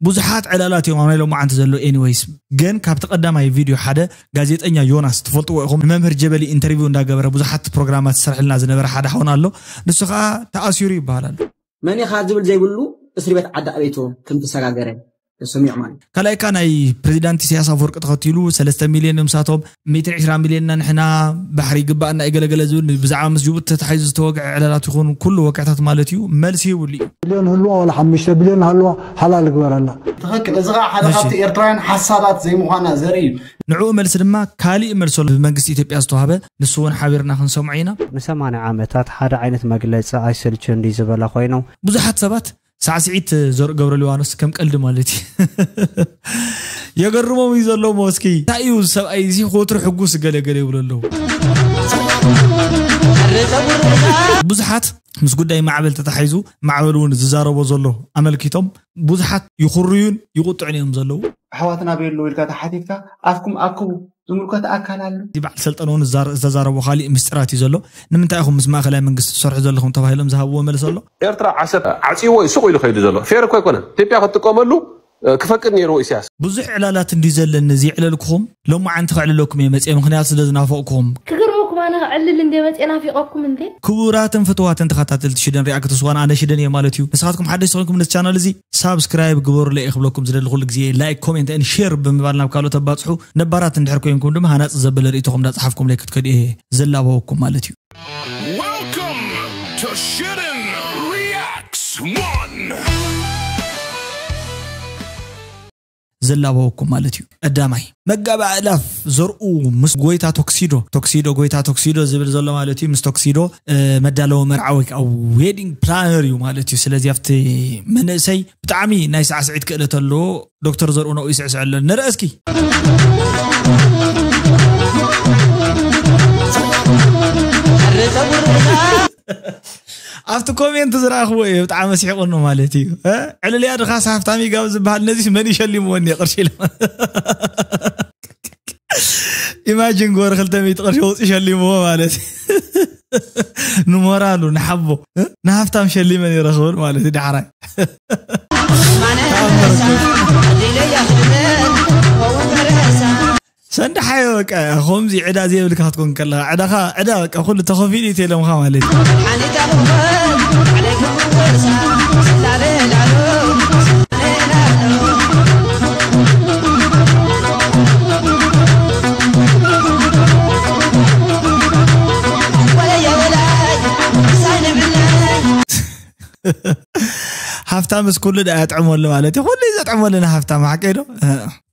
ብዙሓት ዕላላት እዮም ኣብ ናይ ሎማዓንቲ ዘሎ። Anyways፣ ግን ካብቲ ቀዳማይ ቪድዮ ሓደ ጋዜጠኛ ዮናስ፣ ትፈልጥዎ ኢኹም፣ ንመምህር ጀበሊ ኢንተርቪው እንዳገበረ ብዙሓት ፕሮግራማት ዝሰርሕልና ዝነበረ ሓደ ሓውና ኣሎ። ንሱ ከዓ ተኣሲሩ ይበሃል ኣሎ። መን ኢኻ ዝብል ዘይብሉ እስሪ ቤት ዓዲ ኣበይቶ ከም ተሰጋገረ ተሰሚዑ ማለት እዩ። ካልኣይካ ናይ ፕሬዚዳንት ኢሳያስ ኣፈወርቂ ተኸቲሉ ሰለስተ ሚልዮን ምሳቶም ሚእትን ዕስራ ሚልዮንና ንሕና ባሕሪ ይግባኣና እዩ ገለገለ ዝብል ብዛዕባ ምስ ጅቡቲ ተታሒዙ ዝተወግዐ ዕላላት ይኹን ኩሉ ወግዕታት ማለት እዩ መልሲ ይብሉ እዩ። ቢልዮን ህልዋ ዋላ ሓሙሽተ ቢልዮን ሃልዋ ሓላል ግበረላ። ትኽክል። እዚ ኸዓ ሓደ እሺ። ካብቲ ኤርትራውያን ሓሳባት ዘይምዃና ዘርኢ እዩ። ንዕኡ መልሲ ድማ ካሊእ መልሲ ኣሎ ብመንግስቲ ኢትዮጵያ ዝተዋህበ፣ ንሱ እውን ሓቢርና ክንሰምዖ ኢና። ንሰማንያ ዓመታት ሓደ ዓይነት መግለጺ ኣይሰልችን ድዩ ዝበላ ኮይኖም። ብዙሓት ሰባት ሳዕስዒት ዘርኡ ገብረ ሊባኖስ ከም ቀልዲ ማለት እዩ። የገርሞም እዩ ዘሎ እሞ እስኪ እንታይ እዩ እዚ ሰብኣይ እዚ ክወትሩ ሕጉስ ገለ ገለ ይብሉ ኣለዉ። ብዙሓት ምስ ጉዳይ ማዕበል ተታሒዙ ማዕበል እውን ዝዛረቦ ዘሎ ኣመልኪቶም ብዙሓት ይኹርዩን ይቁጥዑን እዮም ዘለዉ። ኣሕዋትና ኣበይ ኣለዉ ኢልካ ተሓቲትካ ኣፍኩም ኣክቡ ዝምልከቶ ኣካል ኣሎ። እዚ በዓል ሰልጠነ እውን ዝተዛረቦ ካሊእ ምስጢራት እዩ ዘሎ። ንምንታይ ኢኹም ምስ ማእኸላይ መንግስቲ ትሰርሑ ዘለኹም ተባሂሎም ዝሃብዎ መልሲ ኣሎ። ኤርትራ ዓሰብ ዓፅይዎ እዩ ሱቕ ኢሉ ከይዱ ዘሎ። ፌር እኮ ኣይኮነን። ኢትዮጵያ ክትጥቀመሉ ክፈቅድ ነይርዎ ኢሳያስ። ብዙሕ ዕላላት እንድዩ ዘለኒ ዝይዕለልኩኹም ሎማዓንቲ ከዕልለኩም እየ መፅየ ምኽንያቱ ስለ ዝናፈቕኩኹም። ክገርመኩም ኣነ ከዕልል እንደ መፅየ ናፊቐኩም እንደ። ክቡራትን ፍትዋትን ተኸታተልቲ ሽደን ሪኣክት ስዋን ኣነ ሽደን እየ ማለት እዩ። ንስኻትኩም ሓደሽቲ ኮይንኩም ነዚ ቻናል እዚ ሳብስክራይብ ግበሩለይ እየ ክብለኩም ዝደሊ ኩሉ ግዜ ላይክ ኮሜንት ን ሼር ብምባል ናብ ካልኦት ኣባፅሑ። ነባራት እንድሕር ኮይንኩም ድማ ሃናፂ ዘበለ ርእይቶኹም እንዳፅሓፍኩምለይ ክትከዱ እየ ዝላበወኩም ማለት እዩ። Welcome to Shitten Reacts one. ዝላበወኩም ማለት እዩ። ቀዳማይ መጋቢ ኣእላፍ ዘርኡ ምስ ጎይታ ቶክሲዶ ቶክሲዶ ጎይታ ቶክሲዶ ዝብል ዘሎ ማለት እዩ ምስ ቶክሲዶ መዳለዊ መርዓ ወይ ከዓ ዌዲንግ ፕላነር እዩ ማለት እዩ። ስለዚ ኣብቲ መንእሰይ ብጣዕሚ ናይ ሳዕስዒት ክእለት ኣለዎ። ዶክተር ዘርኡ ነኡ ይስዕስዕ ኣሎ ንርአ እስኪ። ኣብቲ ኮሜንት ዝረኣኽዎ እዩ ብጣዕሚ ስሒቑኒ ማለት እዩ። ዕልልያ ድኻስ ሃፍታም ይጋብ ዝበሃል ነዚስ መን ይሸሊምዎ እኒአ ቅርሺ ኢሎም። ኢማጂን ግበር ክልተ ሚእቲ ቅርሺ ወፂ ሸሊምዎ ማለት እዩ። ንሞራሉ ንሓቦ ንሃፍታም ሸሊመ ነይረ ክብል ማለት እዩ። ዳሕራይ ሰንዳሓዮ በቃ ከምዚ ዕዳ ዘይብልካ ክትኮን ከለካ ዕዳኻ ዕዳ በቃ ኩሉ ተኸፊሉ እዩ ተለምካ ማለት እዩ። ሃፍታምስ ኩሉ ደኣ የጥዕመሉ ማለት እዩ። ኩሉ እዩ ዘጥዕመሉ ንሃፍታም ሓቀይ ዶ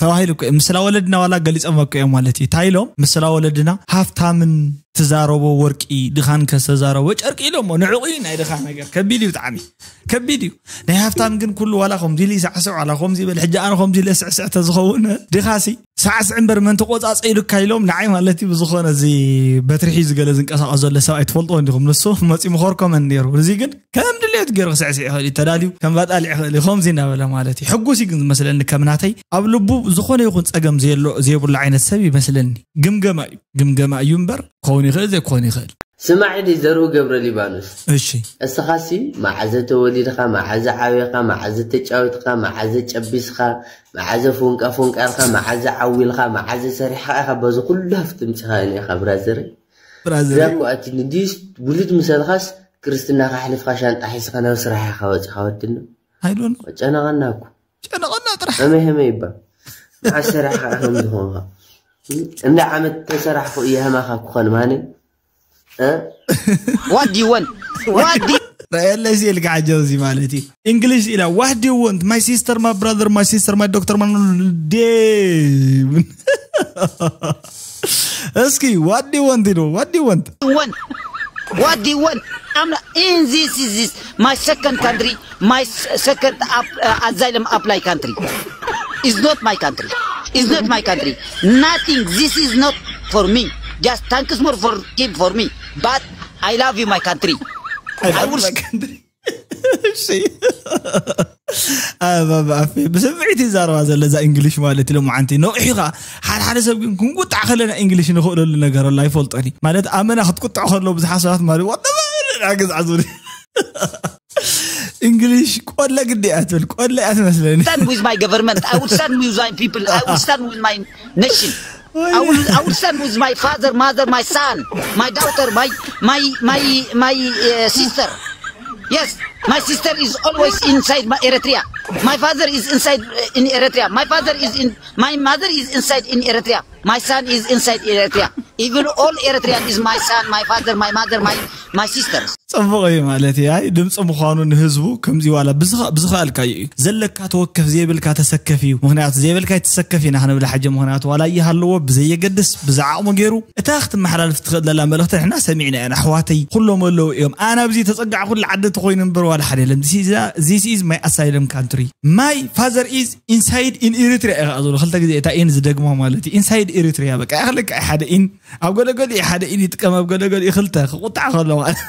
ተባሂሉ እኮ እዩ። ምስላ ወለድና ዋላ ገሊፆም እኮ እዮም ማለት እዩ። እንታይ ኢሎም ምስላ ወለድና ሃፍታምን ትዛረቦ ወርቂ ድኻን ከስተዛረቦ ጨርቂ ኢሎሞ ንዕቑ እዩ ናይ ድኻ ነገር ከቢድ እዩ ብጣዕሚ ከቢድ እዩ። ናይ ሃፍታም ግን ኩሉ ዋላ ከምዚ ኢሉ ይሳዕስዕ ዋላ ከምዚ ይበል ሕጂ ኣነ ከምዚ ኢለ ስዕስዕ ተዝኸውን ድኻሲ ሳዕስዕ እምበር መን ተቆፃፀ ኢሉካ ኢሎም ንዓይ ማለት እዩ። ብዝኾነ እዚ በትሪ ሒዙ ገለ ዝንቀሳቐስ ዘሎ ሰብኣይ ትፈልጥዎ እንዲኹም ንሱ መፂ ምኾርኮመን ነይሩ። እዚ ግን ከም ድሌቱ ገይሩ ክስዕስዕ ይኽእል እዩ ተዳልዩ ከም ባጣል ይኽእል እዩ ከምዚ እናበለ ማለት እዩ። ሕጉስ እዩ ግን ዝመስለኒ ከም ናተይ ኣብ ልቡ ዝኾነ ይኹን ፀገም ዘየሎ ዘየብሉ ዓይነት ሰብ ይመስለኒ። ግምገማ እዩ ግምገማ እዩ እምበር ክኸውን ይኽእል ዘይክኾን ይኽእል። ስማዕ ኢለይ ዘርኡ ገብረሊባኖስ። እሺ። እስኻሲ መዓዘ ተወሊድኻ፣ መዓዘ ዓቢኻ፣ መዓዘ ተጫዊትኻ፣ መዓዘ ጨቢስኻ፣ መዓዘ ፎንቃ ፎንቃ ኢልካ፣ መዓዘ ዓው ኢልካ፣ መዓዘ ሰሪሕኻ ኢኻ በዚ ኩሉ ሃፍቲ ምጺኻዮ ኔኻ ብራዘረይ። ብራዘረይ። ግራ እኮ ኣትኒ ድዩስ ውሉድ ምሰልኻስ ክርስትናኻ ኣሕሊፍኻ ሻንጣ ሒዝኻ ናብ ስራሕ ኢኻ ወጺኻ ወድና። I don't know። ጨነቐና እኮ። ጨነቐና ጥራሕ። ሀመይ ሀመይ ይባ። መዓስ ሰሪሕኻ ኢኻ ከምዚ ኾንኻ። እንዳ ዓመት ተሰራሕኩ እየ ሀማኻ ክኾን ማነ። What do you want? What do you ራእየለይ ሲል ጋዓጀው እዚ ማለት እዩ። እንግሊሽ ኢላ what do you want? My sister, my brother, my sister, my doctor, my ዴ እስኪ what do you want? You know? What do you want? want? What do you want? I'm not in this is this my second country, my s- second up, uh, asylum apply country. It's not my country. It's not my country. Nothing. This is not for me. Just thanks more for give for me. But I love you, my country. I will እሺ። ኣበባ ኣፌ ብስምዒት ይዛረባ ዘሎ እዛ እንግሊሽ ማለት ኢሎም ዓንቲ ነቑሑ ኸዓ ሓደ ሓደ ሰብ ግን ክንቁጣዕ ከለና እንግሊሽ ንኽእለሉ ነገር ኣሎ ኣይፈልጦን እዩ ማለት ኣመና ክትቁጥዕ ከሎ ብዙሓት ሰባት ማለት ዋጠበልና ግዛዕ ዝብል እንግሊሽ ቆለ ግዲ እያ ትብል። ቆለ እያ ትመስለኒ። Stand with my government. I will stand with my people. I will stand with my nation. I will, I will stand with my father, mother, my son, my daughter, my my my my uh, sister. Yes, my sister is always inside my Eritrea. My father is inside uh, in Eritrea. My father is in. My mother is inside in Eritrea. My son is inside Eritrea. Even all Eritrean is my son, my father, my mother, my my sisters. ፅቡቕ እዩ ማለት እዩ። ኣይ ድምፂ ምዃኑ ንህዝቡ ከምዚ ዋላ ብዝኸ- ብዝኸኣልካዮ እዩ ዘለካ ተወከፍ፣ ዘይብልካ ተሰከፍ እዩ። ምክንያቱ ዘይብልካ ይተሰከፍ ኢና ክንብል ሓጀ። ምክንያቱ ዋላ ይሃለዎ ብዘየገድስ ብዛዓቕሙ ገይሩ እታ ክትመሓላልፍ ትኽእል ዘላ መልእኽቲ ንሕና ሰሚዕና ኢና። ኣሕዋተይ ኩሎም ኣለዉ እዮም። ኣነ ኣብዚ ተፀጋዕኩሉ ዓዲ ተኮይኑ እምበር ዋላ ሓደ የለን። This is my asylum country. My father is inside in Eritrea ኢኻ ዘሎ። ክልተ ግዜ እታ ኢን ዝደግሞ ማለት እዩ። Inside Eritrea በቃ። ይኽልካ ሓደ ኢን ኣብ ገለገሊኡ ሓደ ኢን ይጥቀም፣ ኣብ ገለገሊኡ ክልተ ክቁጣዕ ከሎ ማለት።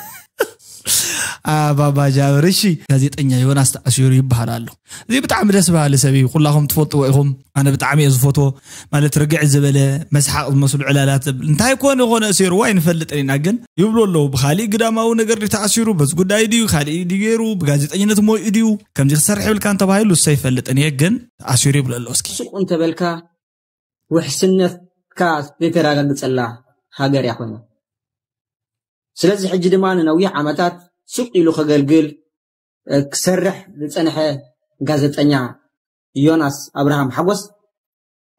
ኣባባ ጃብር። እሺ፣ ጋዜጠኛ ዮናስ ተኣሲሩ ይበሃል ኣሎ። እዚ ብጣዕሚ ደስ በሃሊ ሰብ እዩ። ኩላኹም ትፈልጥዎ ኢኹም። ኣነ ብጣዕሚ እየ ዝፈትዎ። ማለት ርግዕ ዝበለ መስሓቕ ዝመስሉ ዕላላት ዘብል እንታይ ኮነ ኮነ እሲርዎ ኣይንፈልጥን ኢና፣ ግን ይብሉ ኣለዉ። ብካሊእ ግዳማዊ ነገር ድዩ ተኣሲሩ፣ በዚ ጉዳይ ድዩ፣ ካሊእ ድዩ ገይሩ፣ ብጋዜጠኝነት ሞይኡ ድዩ፣ ከምዚ ክሰርሕ ይብልካ እንተባሂሉ እሱ ኣይፈልጥን እየ፣ ግን ተኣሲሩ ይብሉ ኣለዉ። እስኪ ሱቕ እንተበልካ ውሕስነትካ ዘይተረጋግፀላ ሃገር እያ ኮይና። ስለዚ ሕጂ ድማ ንነዊሕ ዓመታት ሱቕ ኢሉ ከገልግል ክሰርሕ ዝፀንሐ ጋዜጠኛ ዮናስ ኣብርሃም ሓጎስ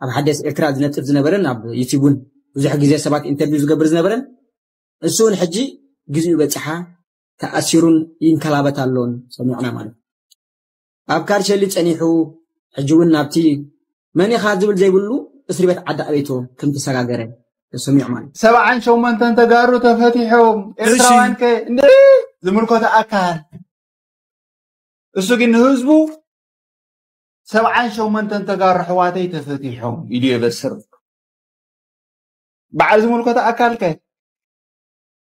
ኣብ ሓደስ ኤርትራ ዝነጥፍ ዝነበረን ኣብ ዩቲቡን ብዙሕ ግዜ ሰባት ኢንተርቪው ዝገብር ዝነበረን እሱ እውን ሕጂ ግዜኡ በፂሓ ተኣሲሩን ይንከላበት ኣሎን ሰሚዕና ማለት እዩ። ኣብ ካርሸሊ ፀኒሑ ሕጂ እውን ናብቲ መን ኢኻ ዝብል ዘይብሉ እስሪ ቤት ዓዲ ኣበይቶ ከም ተሰጋገረ ተሰሚዑ ማለት እዩ። ሰብዓን ሸሞንተን ተጋሩ ተፈቲሖም። ኤርትራውያን ከ እንደ ዝምልከቶ ኣካል እሱ ግን ንህዝቡ ሰብዓን ሸሞንተን ተጋሩ ኣሕዋተይ ተፈቲሖም ኢሉ የበስር። በዓል ዝምልከቶ ኣካል ከ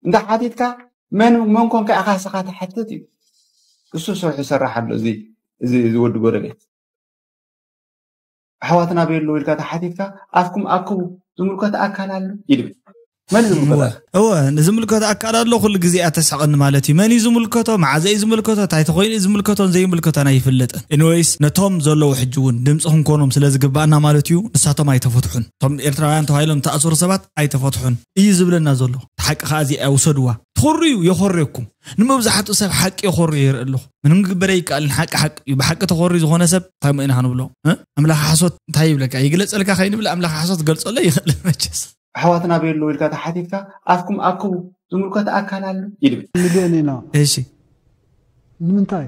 እንተ ሓቲትካ መን መን ኮንካ ኢኻ ንስኻ ትሓትት እዩ። እሱ ስርሑ ይሰርሕ ኣሎ። እዚ እዚ እዚ ወዲ ጎረቤት ኣሕዋትና ቤሎ ኢልካ ተሓቲትካ ኣፍኩም ኣክቡ ዝምልከቶ ኣካል ኣሎ ይብል። መን እዩ ዝምልከቶ? እወ፣ እወ፣ ንዝምልከቶ ኣካል ኣሎ ኩሉ ግዜ እያ ተስሕቐኒ ማለት እዩ። መን እዩ ዝምልከቶ? መዓዘ እዩ ዝምልከቶ? እንታይ ተኮይኑ እዩ ዝምልከቶን ዘይምልከቶን ኣይፍለጥን። Anyways ነቶም ዘለዉ ሕጂ እውን ድምፂ ክንኮኖም ስለ ዝግባኣና ማለት እዩ። ንሳቶም ኣይተፈትሑን። እቶም ኤርትራውያን ተባሂሎም ዝተኣሰሩ ሰባት ኣይተፈትሑን እዩ ዝብለና ዘሎ። እቲ ሓቂ ከዓ እዚኣ ውሰድዋ። ትኾርዩ የኾርየኩም። ንመብዛሕትኡ ሰብ ሓቂ የኾርዮ ይርኢ ኣለኹ። ምንም ክግበር ኣይከኣልን። ሓቂ ሓቂ እዩ። ብሓቂ ተኾርዩ ዝኾነ ሰብ እንታይ ሞ ኢና ክንብሎ? እ? ኣምላኽ ሓሶት እንታይ ይብለካ? ይግለጸልካ ከይንብል ኣምላኽ ሓሶት ክገልጸሎ ይኽእል መቸስ። ኣሕዋትና ቤሎ ኢልካ ተሓቲትካ ኣፍኩም ኣክቡ ዝምልከቶ ኣካል ኣሎ ይብል። ሚልዮን ኢና። እሺ። ንምንታይ?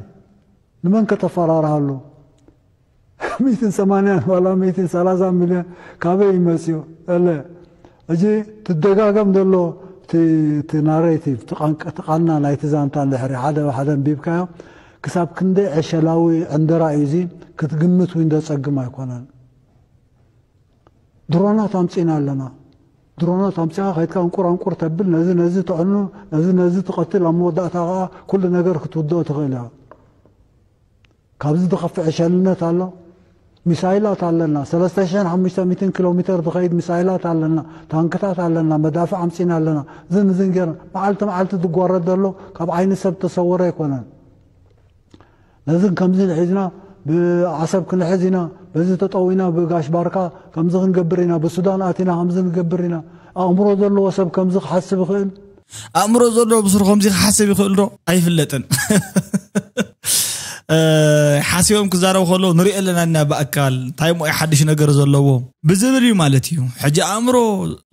ንመን ከተፈራርሃሉ? ሚእትን ሰማንያን ዋላ ሚእትን ሰላሳ ሚልዮን ካበይ ይመፅኡ? እለ ሕጂ ትደጋገም ዘሎ እቲ ናሬቲቭ፣ እቲ ቃልና ናይቲ ዛንታ እንድሕሪ ሓደ ብሓደ ኣንቢብካዮ ክሳብ ክንደይ ዕሸላዊ ዕንደራ እዩ እዚ ክትግምት እውን ዘፀግም ኣይኮነን። ድሮናት ኣምፂና ኣለና። ድሮናት ኣምፂኻ ከይድካ እንቁር ኣንቁር ተብል፣ ነዚ ነዚ ተዕኑ፣ ነዚ ነዚ ትቐትል፣ ኣብ መወዳእታ ከዓ ኩሉ ነገር ክትውድኦ ትኽእል እያ። ካብዚ ዝኸፍእ ዕሸልነት ኣሎ። ሚሳይላት ኣለና፣ ሰለስተ ሽሕን ሓሙሽተ ሚእትን ኪሎ ሜተር ዝኸይድ ሚሳይላት ኣለና፣ ታንክታት ኣለና፣ መዳፍዕ ኣምፂና ኣለና። ዝን ዝን ገይርና መዓልቲ መዓልቲ ዝጓረድ ዘሎ ካብ ዓይኒ ሰብ ተሰወረ ኣይኮነን። ነዝን ከምዝን ሒዝና ብዓሰብ ክንሕዝ ኢና፣ በዚ ተጠዊና ብጋሽ ባርካ ከምዚ ክንገብር ኢና፣ ብሱዳን ኣቲና ከምዚ ክንገብር ኢና። ኣእምሮ ዘለዎ ሰብ ከምዚ ክሓስብ ይኽእል? ኣእምሮ ዘለዎ ብስሩ ከምዚ ክሓስብ ይኽእል ዶ? ኣይፍለጥን። ሓሲቦም ክዛረቡ ከለዉ ንሪኦ ኣለና ኢና ብኣካል እንታይ ሞ ሓድሽ ነገር ዘለዎ ብዝብል እዩ ማለት እዩ። ሕጂ ኣእምሮ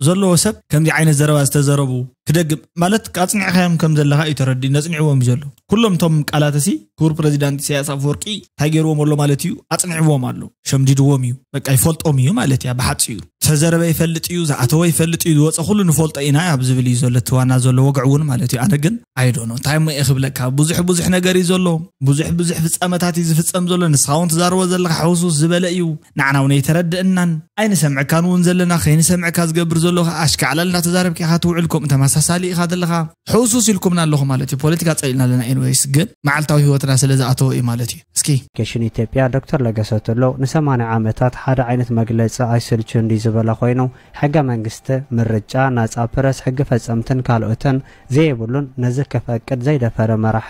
ዘለዎ ሰብ ከምዚ ዓይነት ዘረባ ዝተዘረቡ ክደግም ማለት ኣፅኒዕካዮም ከም ዘለካ እዩ ተረዲኡ። ነፅኒዕዎም እዩ ዘሎ። ኩሎም እቶም ቃላት እሲ ክቡር ፕረዚዳንት ኢሳያስ ኣፈወርቂ እንታይ ገይርዎም ኣሎ ማለት እዩ? ኣፅኒዕዎም ኣሎ፣ ሸምዲድዎም እዩ፣ በቃ ይፈልጦም እዩ ማለት እያ ብሓፂሩ። ዝተዘረበ ይፈልጥ እዩ፣ ዝኣተወ ይፈልጥ እዩ፣ ዝወፀ ኩሉ ንፈልጦ ኢና ኣብ ዝብል እዩ ዘሎ እቲ ዋና ዘሎ ወግዒ እውን ማለት እዩ። ኣነ ግን ኣይዶኖ እንታይ እሞ እየ ክብለካ፣ ብዙሕ ብዙሕ ነገር እዩ ዘሎ፣ ብዙሕ ብዙሕ ፍፃመታት እዩ ዝፍፀም ዘሎ። ንስኻ እውን ትዛረቦ ዘለካ ሕውሱስ ዝበለ እዩ፣ ንዓና እውን ኣይተረድእናን ኣይንሰምዕካን እውን ዘለና። ከይንሰምዕካ ዝገብር ዘሎ ከዓ ኣሽካዕላል እናተዛረብካ ኢኻ ትውዕል፣ ከምኡ ተመሳሳሊ ኢኻ ዘለኻ። ሕውሱስ ኢልኩምና ኣለኹ ማለት እዩ። ፖለቲካ ፀሊእና ኣለና። ኤንወይስ ግን መዓልታዊ ህይወትና ስለ ዝኣተወ እዩ ማለት እዩ። እስኪ ኬሽን ኢትዮጵያ ዶክተር ለገሰ ቱሉ ንሰማንያ ዓመታት ሓደ ዓይነት መግለፂ ኣይስልችውን ድዩ ዝብል ዝበለ ኮይኑ፣ ሕገ መንግስቲ፣ ምርጫ፣ ናጻ ፕረስ፣ ሕጊ ፈጸምትን ካልኦትን ዘይብሉን ነዚ ክፈቅድ ዘይደፈረ መራሒ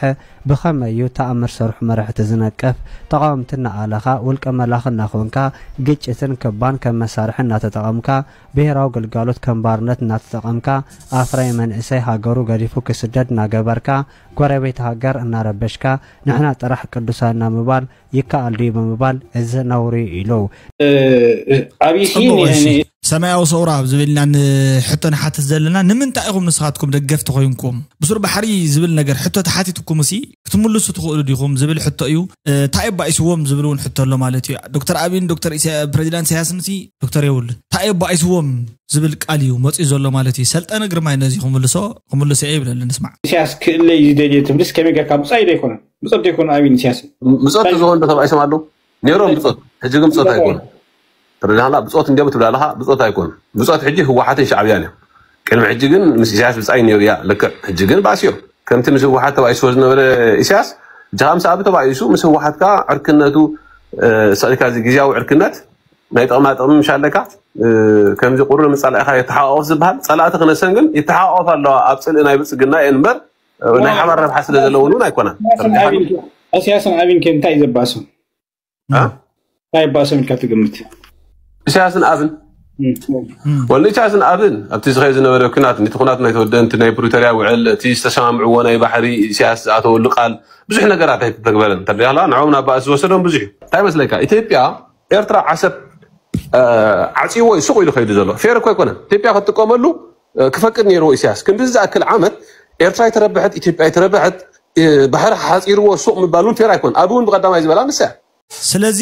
ብኸመይ እዩ ተኣምር ሰርሑ መራሕቲ ዝነቅፍ? ተቓወምቲ እናኣለኻ፣ ውልቀ መላኺ እናኾንካ፣ ግጭትን ክባን ከም መሳርሒ እናተጠቐምካ፣ ብሄራዊ ግልጋሎት ከም ባርነት እናተጠቐምካ፣ ኣፍራይ መንእሰይ ሃገሩ ገዲፉ ክስደድ እናገበርካ፣ ጎረቤት ሃገር እናረበሽካ፣ ንሕና ጥራሕ ቅዱሳና ምባል ይከኣል ድዩ ብምባል እዚ ነውሪ ኢሉ። ኣብይ ሰማያዊ ሰውራ ኣብ ዝብልና ንሕቶ ንሓትት ዘለና ንምንታይ ኢኹም ንስኻትኩም ደገፍቲ ኮይንኩም ብሱር ባሕሪ ዝብል ነገር ሕቶ ተሓቲትኩም ሲ ክትምልሱ ትኽእሉ ዲኹም ዝብል ሕቶ እዩ። እንታይ ባኢስዎም ዝብል እውን ሕቶ ኣሎ ማለት እዩ። ዶክተር ኣብይን ዶክተር ፕሬዚዳንት ኢሳያስን ሲ ዶክተር የብሉን እንታይ ባኢስዎም ዝብል ቃል እዩ መፅኡ ዘሎ ማለት እዩ። ሰልጠነ ግርማይ ነዚ ክምልሶ ክምልሶ እየ ይብለሉ ንስማዕ። ኢሳያስ ክእለይ ዝደልየ ትብልስ ከመይ ጌርካ ብፃይ ዶ ኣይኮነን ብፆት ዶ ኣይኮነ ኣብይን ኢሳያስን ብፆት ተዝኾን ዶ ተባኢሶም ኣለዉ ነይሮም ብፆት ሕጂ ግን ብፆት ኣይኮኑ ተረዳህላ ብፆት እንዲዮም ትብላለኻ ብፆት ኣይኮኑ ብፆት ሕጂ ህወሓትን ሻዕብያን እዮም ቅድሚ ሕጂ ግን ምስ ኢሳያስ ብፃይ ነይሩ እያ ልክዕ ሕጂ ግን ባእሲ እዮም ከምቲ ምስ ህወሓት ተባኢስዎ ዝነበረ ኢሳያስ ሕጂ ከዓ ምስ ኣብ ተባኢሱ ምስ ህወሓት ከዓ ዕርክነቱ ሰቂልካ እዚ ግዜያዊ ዕርክነት ናይ ጥቕማ ጥቕሚ ምሽ ኣለካ ከምዚ ቁሩብ ምስ ፀላኢኻ የተሓቋቆፍ ዝበሃል ፀላእቲ ክነሰን ግን ይተሓቋቆፍ ኣለዋ ኣብ ፅልኢ ናይ ብልፅግና እየን እምበር ናይ ሓባር ረብሓ ስለ ዘለውን እውን ኣይኮናን ኢሳያስን ኣብይን ከ እንታይ እዩ ዘባእሶም እንታይ ይባእሶም ኢልካ ትግምት ኢሳያስን ኣብን ወላ ኢሳያስን ኣብን ኣብቲ ዝኸየ ዝነበረ ኩናት ነቲ ኩናት ናይ ተወደንቲ ናይ ፕሪቶርያ ውዕል እቲ ዝተሰማምዕዎ ናይ ባሕሪ ኢሳያስ ዝኣተወሉ ቃል ብዙሕ ነገራት ኣይተተግበረን እንተደኣ ንዕኦም ናብ ባእሲ ዝወሰዶም ብዙሕ እዩ እንታይ መስለካ ኢትዮጵያ ኤርትራ ዓሰብ ዓፂዎ እዩ ሱቕ ኢሉ ከይዱ ዘሎ ፌር እኮ ኣይኮነን ኢትዮጵያ ክትጥቀመሉ ክፈቅድ ነይርዎ ኢሳያስ ክንዲ ዝኣክል ዓመት ኤርትራ ኣይተረብሐት ኢትዮጵያ ኣይተረብሐት ባሕሪ ሓፂርዎ ሱቕ ምባል እውን ፌር ኣይኮን ኣብ እውን ብቀዳማይ ዝበላ ንሳ ስለዚ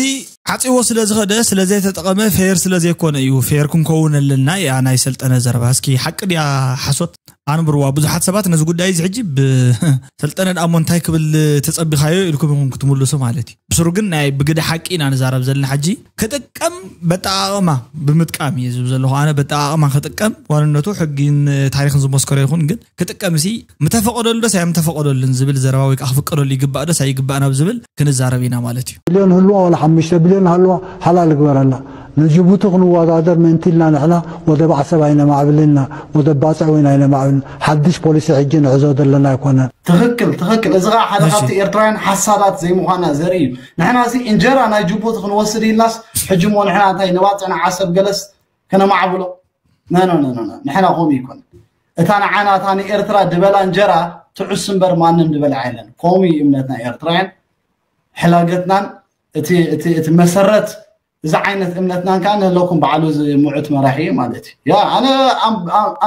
ዓፂዎ ስለ ዝኸደ ስለ ዘይተጠቐመ ፌር ስለ ዘይኮነ እዩ ፌር ክንከውን ኣለና እያ ናይ ሰልጠነ ዘረባ እስኪ ሓቂ ድያ ሓሶት ኣንብርዋ ብዙሓት ሰባት ነዚ ጉዳይ እዚ ሕጂ ብሰልጠነ ደኣሞ እንታይ ክብል ተፀቢኻዮ ኢልኩም ኢኹም ክትምልሱ ማለት እዩ ብስሩ ግን ናይ ብግደ ሓቂ ኢና ንዛረብ ዘለና ሕጂ ክጥቀም በጠቃቕማ ብምጥቃም እየ ዝብ ዘለኹ ኣነ በጠቃቕማ ክጥቀም ዋንነቱ ሕጊን ታሪክን ዝመስከሮ ይኹን ግን ክጥቀም ሲ ምተፈቀደሉ ዶስ ኣይ ምተፈቀደሉን ዝብል ዘረባ ወይ ከዓ ክፍቀደሉ ይግባእ ዶስ ኣይግባእ ናብ ዝብል ክንዛረብ ኢና ማለት እዩ። ቢልዮን ህልዋ ዋላ ሓሙሽተ ቢልዮን ሃልዋ ሓላል ግበረላ። ንጅቡቲ ክንወዳደር ምእንቲ ኢልና ንሕና ወደብ ዓሰብ ኣይነማዕብልን ኢና፣ ወደብ ባጽዕ እውን ኣይነማዕብልን። ሓድሽ ፖሊሲ ሕጂ ንሕዞ ዘለና ኣይኮነን። ትኽክል ትኽክል። እዚ ከዓ ሓደ ካብቲ ኤርትራውያን ሓሳዳት ዘይምዃና ዘርኢ እዩ። ንሕና ሲ እንጀራ ናይ ጅቡቲ ክንወስድ ኢልናስ ሕጂ እሞ ንሕና እንታይ ንባጽዕና ዓሰብ ገለስ ከነማዕብሎ? ኖ ኖ ኖ ኖ ንሕና ከምኡ ይኮን እታ ንዓና እታ ንኤርትራ ድበላ እንጀራ ትዑስ እምበር ማንም ድበላ የለን ከምኡ እዩ እምነትና ኤርትራውያን ሕላገትናን እቲ እቲ እቲ መሰረት እዚ ዓይነት እምነትናን ከዓ ንህለኩም በዓሉ እዚ ምዑት መራሒ ማለት እዩ ያ ኣነ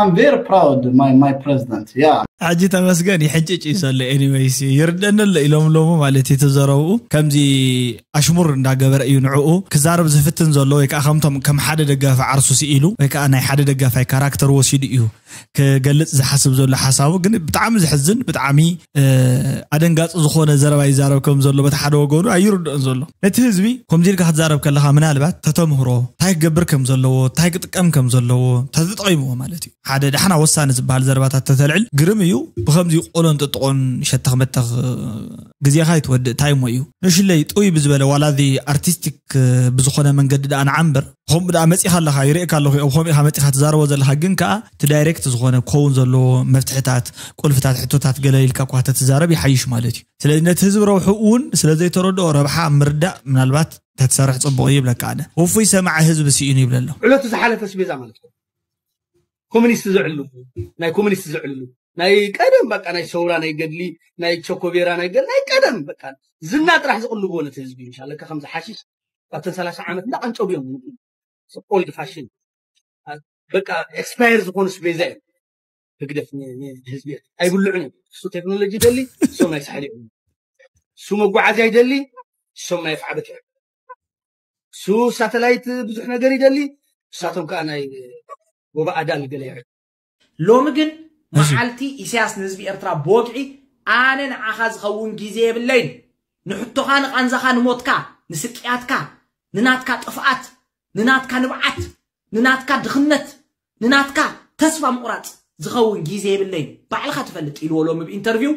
I'm very proud my my president ያ ሕጂ ተመስገን ይሕንጭጭ እዩ ዘሎ anyways ይርደኒ ኣሎ ኢሎም ሎሙ ማለት እዩ ተዘረብኡ ከምዚ ኣሽሙር እንዳገበረ እዩ ንዕኡ ክዛረብ ዝፍትን ዘሎ ወይ ከዓ ከምቶም ከም ሓደ ደጋፊ ዓርሱ ስኢሉ ወይ ከዓ ናይ ሓደ ደጋፋይ ካራክተር ወሲዱ እዩ ክገልፅ ዝሓስብ ዘሎ ሓሳቡ ግን ብጣዕሚ ዝሕዝን ብጣዕሚ ኣደንጋፂ ዝኾነ ዘረባ ይዛረብ ከም ዘሎ በቲ ሓደ ወገኑ ኣይርድኦን ዘሎ ነቲ ህዝቢ ከምዚ ኢልካ ክትዛረብ ከለካ ምናልባት ተተምህሮ እንታይ ክገብር ከም ዘለዎ እንታይ ክጥቀም ከም ዘለዎ ተተጠቂምዎ ማለት እዩ ሓደ ዳሕና ወሳኒ ዝበሃል ዘረባታት ተተልዕል ግርም እዩ ብከምዚ ቆሎን ጥጥቆን ሸተኽ መተኽ ግዜኻ ይትወድእ እንታይ እሞ እዩ ንሽለይ ጥውይ ብዝበለ ዋላ እዚ ኣርቲስቲክ ብዝኾነ መንገዲ ደኣ ንዓ እምበር ከምኡ ደኣ መፂኻ ኣለኻ ይርእየካ ኣለኹ ኣብ ከምኡ ኢኻ መፂኻ ትዛረቦ ዘለኻ ግን ከዓ እቲ ዳይሬክት ዝኾነ ክኸውን ዘለዎ መፍትሕታት ቁልፍታት ሕቶታት ገለ ኢልካ እኳ ተትዛረብ ይሓይሽ ማለት እዩ ስለዚ ነቲ ህዝቢ ረብሑ እውን ስለ ዘይተረድኦ ረብሓ ምርዳእ ምናልባት ተትሰርሕ ፅቡቕ እዩ ይብለካ ኣነ ውፉይ ሰማዒ ህዝቢ ስኢኑ ይብለ ኣሎ ዕለቱ ዝሓለፈ ስቤዛ ማለት ኮሚኒስት ዘዕልሉ ናይ ኮሚኒስት ዘዕልሉ ናይ ቀደም በቃ ናይ ሰውራ ናይ ገድሊ ናይ ቸኮቤራ ናይ ገድሊ ናይ ቀደም በቃ ዝና ጥራሕ ዝቕልብዎ ነቲ ህዝቢ ኢንሻ ለካ ከምዚ ሓሽሽ ኣብተን ሰላሳ ዓመት እንዳቐንጨቡ እዮም ኦልድ ፋሽን በቃ ኤክስፓየር ዝኾኑ ስቤዛ እዮም ህግደፍ ህዝቢ ኣይብልዑን እዮም እሱ ቴክኖሎጂ ይደሊ እሶም ናይ ሳሕል እዮም እሱ መጓዓዝያ ይደሊ እሶም ናይ ፋዕበት እዮም እሱ ሳተላይት ብዙሕ ነገር ይደሊ እሳቶም ከዓ ናይ ወባ ኣዳል ገለ ይዕል ሎሚ ግን መዓልቲ ኢሳያስ ንህዝቢ ኤርትራ ብወግዒ ኣነ ንዓኻ ዝኸውን ግዜ የብለይን ንሕቶኻ ንቓንዛኻ ንሞትካ ንስቅያትካ ንናትካ ጥፍኣት ንናትካ ንብዓት ንናትካ ድኽነት ንናትካ ተስፋ ምቑራጽ ዝኸውን ግዜ የብለይን ባዕልኻ ትፈልጥ ኢልዎ ሎሚ ብኢንተርቪው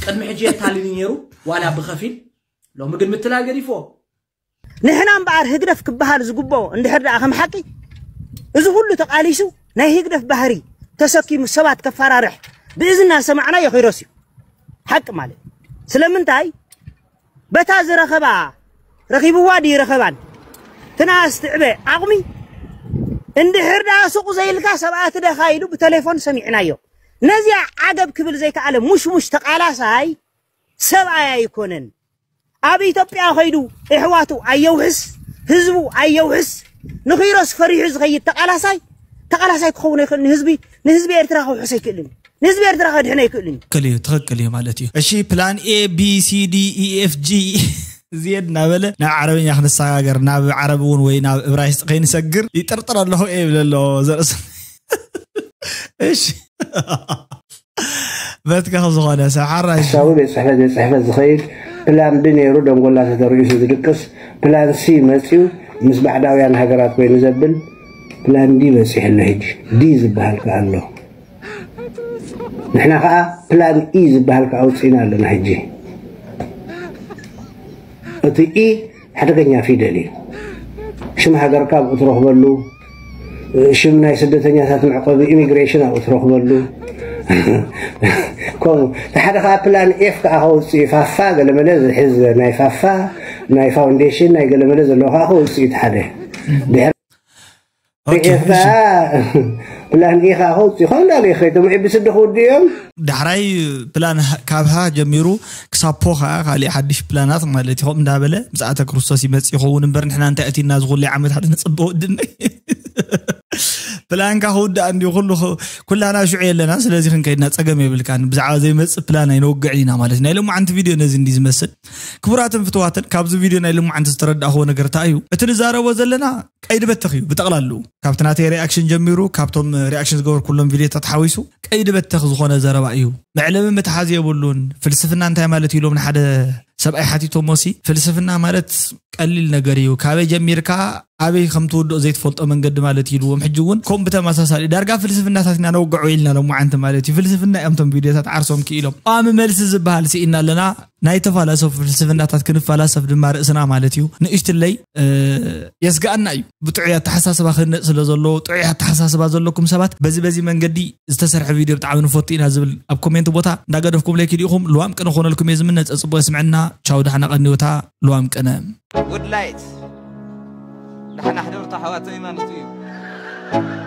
ቅድሚ ሕጂ የታልል ነይሩ ዋላ ብኸፊል ሎሚ ግን ምትላል ገዲፍዎ ንሕና እምበኣር ህግደፍ ክበሃል ዝግብኦ እንድሕር ደኣ ከም ሓቂ እዚ ኩሉ ተቓሊሱ ናይ ህግደፍ ባህሪ ተሰኪሙ ሰባት ከፈራርሕ ብእዝና ሰማዕናዮ ኪሮስ እዩ። ሓቂ ማለት ስለምንታይ በታ ዝረኸባ ረኺብዋ ድዩ ረኸባን ትናስ ትዕበ ዓቕሚ እንድሕር ደኣ ሱቕ ዘይልካ ሰብኣት ደኻ ኢሉ ብቴሌፎን ሰሚዕናዮ። ነዚኣ ዓገብ ክብል ዘይከኣለ ሙሽሙሽ ተቓላሳይ ሰብኣይ ኣይኮነን። ኣብ ኢትዮጵያ ኸይዱ እሕዋቱ ኣየውሕስ፣ ህዝቡ ኣየውሕስ፣ ንኺሮስ ፈሪሑ ዝኸይድ ተቓላሳይ ተቓላሳይ ክኸውን ኣይክእል። ንህዝቢ ንህዝቢ ኤርትራ ከውሕስ ኣይክእልን። ንህዝቢ ኤርትራ ከድሕን ኣይክእልን። ትኽክል እዩ፣ ትኽክል እዩ ማለት እዩ። እሺ፣ ፕላን ኤ ቢ ሲ ዲ ኢ ኤፍ ጂ ዜድ እናበለ ናብ ዓረብኛ ክንሰጋገር ናብ ዓረብ እውን ወይ ናብ እብራይስጥ ከይንሰግር ይጥርጥር ኣለኹ እየ ይብል ኣሎ ዘርእስ። እሺ፣ በትካ ዝኾነ ሰብ ሓራይ ሓሳዊ ቤት ጽሕፈት ቤት ጽሕፈት ዝኸይድ ፕላን ቢ ነይሩ ደንጎላ ተተርኢሱ ዝድቅስ ፕላን ሲ መጽዩ ምስ ባዕዳውያን ሃገራት ኮይኑ ዘብል ፕላን ዲ በጺሑ ኣሎ። ሕጂ ዲ ዝበሃል ከኣ ኣሎ። ንሕና ከኣ ፕላን ኢ ዝበሃል ከኣ ኣውጺእና ኣለና። ሕጂ እቲ ኢ ሓደገኛ ፊደል እዩ። ሽም ሃገርካ ኣብኡ ትረኽበሉ፣ ሽም ናይ ስደተኛታት መዕቆቢ ኢሚግሬሽን ኣብኡ ትረኽበሉ። ከምኡ እቲ ሓደ ከዓ ፕላን ኤፍ ከዓ ከውፅእ እዩ። ፋፋ ገለመለ ዝሕዝ ናይ ፋፋ ናይ ፋውንዴሽን ናይ ገለመለ ዘለዎ ከዓ ከውፅእ እዩ። እቲ ሓደ ድሕሪ ኦኬ፣ ኤፍ ከዓ ፕላን ኤ ከዓ ከውፅእ ይኸውን። እንዳለ ይኸይድ። እቶም ኤቢሲዲ ክውድኡ እዮም። ዳሕራይ ፕላን ሀ- ካብ ሃ ጀሚሩ ክሳብ ፖ ከዓ ካሊእ ሓድሽ ፕላናት ማለት እዩ። ከምኡ እንዳበለ ምጽኣተ ክርስቶስ ይመጽእ ይኸውን እምበር ንሕና እንታይ ኣቲና እዚ ኩሉ ዓመት ሓደ ነጽበ ወድና ፕላንካ ክውዳእ እንዲሁ ኩሉ ክ- ኩላና ሽዑ የለና። ስለዚ ክንከይድና ጸገም የብልካን። ብዛዕባ ዘይመጽእ ፕላን ኣይነውግዕን ኢና ማለት እዩ። ናይ ሎማዓንቲ ቪድዮ ነዚ እንዲ ዝመስል። ክቡራትን ፍትዋትን ካብዚ ቪድዮ ናይ ሎማዓንቲ ዝተረዳእኽዎ ነገር እንታይ እዩ? እቲ ንዛረቦ ዘለና ቀይዲ በተኽ እዩ ብጠቕላሉ። ካብቲ ናተይ ሪኣክሽን ጀሚሩ ካብቶም ሪኣክሽን ዝገበርኩሎም ቪድዮታት ሓዊሱ ቀይዲ በተኽ ዝኾነ ዘረባ እዩ። መዕለቢ መትሓዚ የብሉን። ፍልስፍና እንታይ ማለት እዩ ኢሎም ንሓደ ሰብኣይ ሓቲቶሞሲ ፍልስፍና ማለት ቀሊል ነገር እዩ፣ ካበይ ጀሚርካ ኣበይ ከም ትውድኦ ዘይትፈልጦ መንገዲ ማለት እዩ ኢልዎም። ሕጂ እውን ከም ብተመሳሳሊ ዳርጋ ፍልስፍናታት ኢና ነውግዖ ኢልና ሎማዓንቲ ማለት እዩ። ፍልስፍና እዮም ቶም ቪድዮታት ዓርሶም ክኢሎም። ቋሚ መልሲ ዝበሃል ስኢና ኣለና። ናይ ተፋላሰፉ ፍልስፍናታት ክንፈላሰፍ ድማ ርእስና ማለት እዩ። ንእሽትለይ የስግኣና እዩ። ብጥዑይ ኣተሓሳስባ ክህነፅ ስለ ዘሎ ጥዑይ ኣተሓሳስባ ዘለኩም ሰባት በዚ በዚ መንገዲ ዝተሰርሐ ቪድዮ ብጣዕሚ ንፈቱ ኢና ዝብል ኣብ ኮሜንት ቦታ እንዳገደፍኩም ለይክ ዲኹም። ልዋም ቅነ ኮነልኩም እየ ዝምነ። ፀፅቦ የስምዐና። ቻው፣ ዳሕና ቀኒወታ። ልዋም ቅነ። ውድላይት ዳሕና ሕደርቱ ኣሕዋተይ ማለት እዩ።